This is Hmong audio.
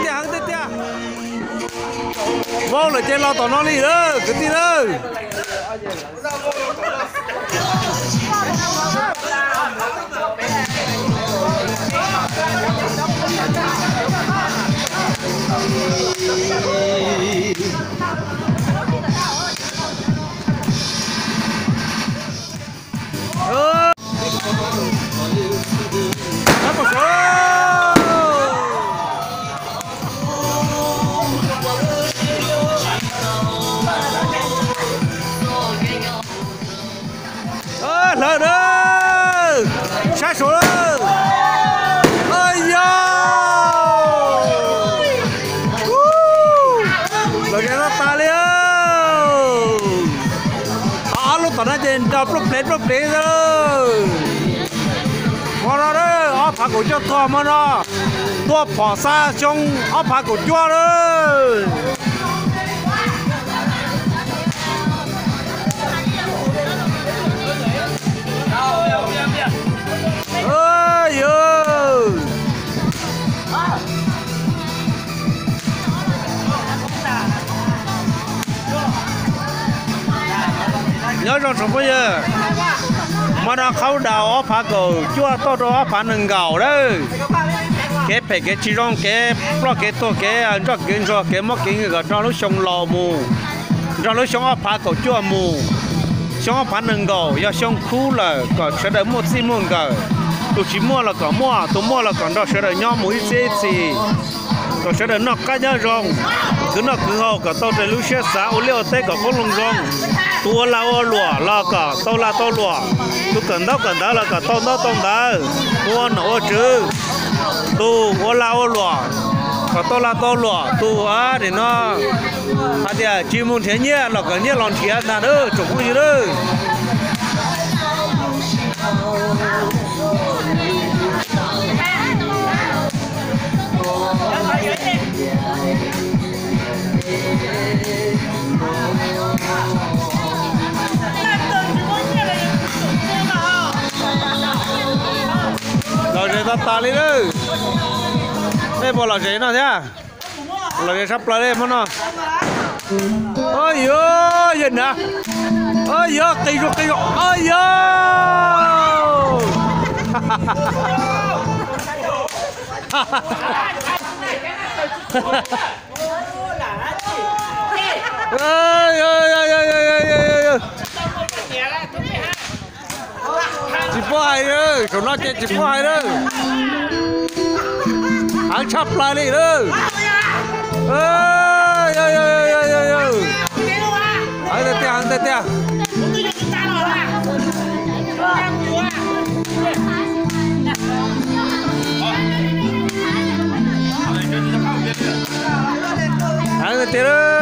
Tiag heev tiag tiag. Vau lawm ces los tom no li lawm kwv tij lawm. Hlawv na, sab saud na. Yog, lawv zes no tas li. Ob lub tom no ces nrog pluj plev pluj plev xwb. Hmo no ob phav kaum cuaj tuaj hmo no, tuaj phom xa xyoo ob phav kaum cuaj na. Nyob zoo tsoom phooj ywg, hmo no qhab daus ob phav kaum cuaj txog rau ob phav nees nkaum lawm. Kev phem kev tsis zoo, kev ploj kev tuag, kev ntsoj kev ntsuag, kev mob kev nkeeg kom nrog lub xyoo laus mus, nrog lub xyoo ob phav kaum cuaj mus. Xyoo ob phav nees nkaum yog xyoo khub lawm, kom sawv daws muaj txij muaj nkawm. Tus tsis muaj los kom muaj, tus muaj los kom nrog sawv daws nyob mus ib txhiab ib txhis, kom sawv daws noj qab nyob zoo, kwv noj kwv haus kom tau raws lub siab xav, ua liaj ua teb kom qoob loo zoo. Tus ua lag ua luam los kom tau lag tau luam, tus kawm ntaub kawm ntawv los kom tau ntaub tau ntawv, tus ua nom ua tswv, tus ua lag ua luam kom tau lag tau luam, tus ua nim no hais tias tsis mus nrhiav nyiaj los kom nyiaj los nrhiav ntag na tsoom phooj ywg na. Lom zem tas tas li lawm. Nej puas lom zem no thiab? Lom zem tshaj plaws li hmo no. Yuav yog na, yuav qis zuag qis zuag, yuav. Tsis paub hais, saum no ces tsis paub hais lawm. Heev tshaj plaws li lawm. Heev tiag tiag, heev tiag tiag. Heev tiag tiag.